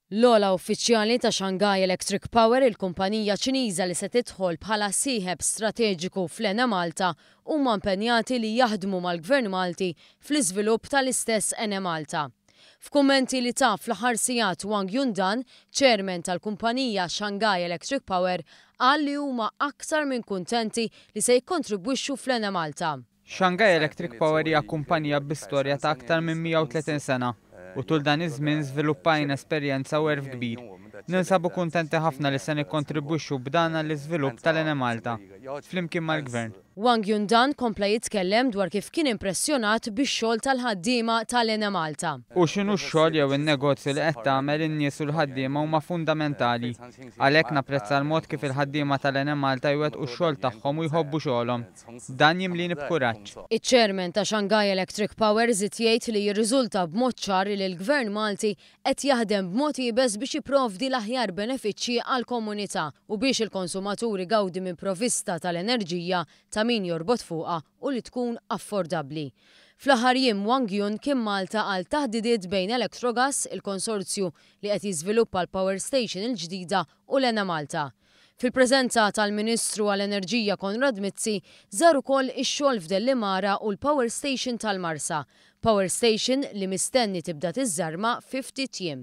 L-ogħla uffiċjali ta' Shanghai Electric Power, il-kumpanija Ċiniża li se tidħol bħala sieħeb strateġiku fl-Enemalta, huma impenjati li jaħdmu mal-Gvern Malti fl-iżvilupp tal-istess Enemalta. F'kummenti li ta fl-aħħar sigħat Wang Yundan, Chairman tal-kumpanija Shanghai Electric Power, qal li huma aktar minn kuntenti li se jikkontribwixxu fl-Enemalta. Shanghai Electric Power hija kumpanija bi storja ta' aktar minn 130 sena u tul dan iż-żmien żviluppajna esperjenza u għerf kbir. Ninsabu kuntenti ħafna li se nikkontribwixxu b'dan għall-iżvilupp tal-Enemalta, flimkien mal-Gvern. Wang Yundan kompla jitkellem dwar kif kien impressjonat bix-xogħol tal-ħaddiema tal-Enemalta. Hu x'inhu x-xogħol jew in-negozju li qed tagħmel, in-nies u l-ħaddiema huma fundamentali. Għalhekk napprezza l-mod kif il-ħaddiema tal-Enemalta jwettqu x-xogħol tagħhom u jħobbu xogħolhom. Dan jimlini b'kuraġġ. Iċ-Chairman ta' Shanghai Electric Power żied jgħid li jirriżulta b'mod ċar li l-Gvern Malti qed jaħdem b'mod iebes biex jipprovdi l-aħjar benefiċċji għall-komunità u biex il-konsumatur igawdi minn provvista tal-enerġija ta' min jorbot fuqha u li tkun affordabbli. Fl-aħħar jiem Wang Yun kien Malta għal taħdidiet bejn Electrogas, il-konsorzju li qed jiżviluppa l-power station il-ġdida u l-Enemalta. Fil-preżenza tal-Ministru għall-Enerġija Konrad Mizzi, żar ukoll ix-xogħol f'Dellimara u l-Power Station tal-Marsa, power station li mistenni tibda tiżżarma fi ftit jiem.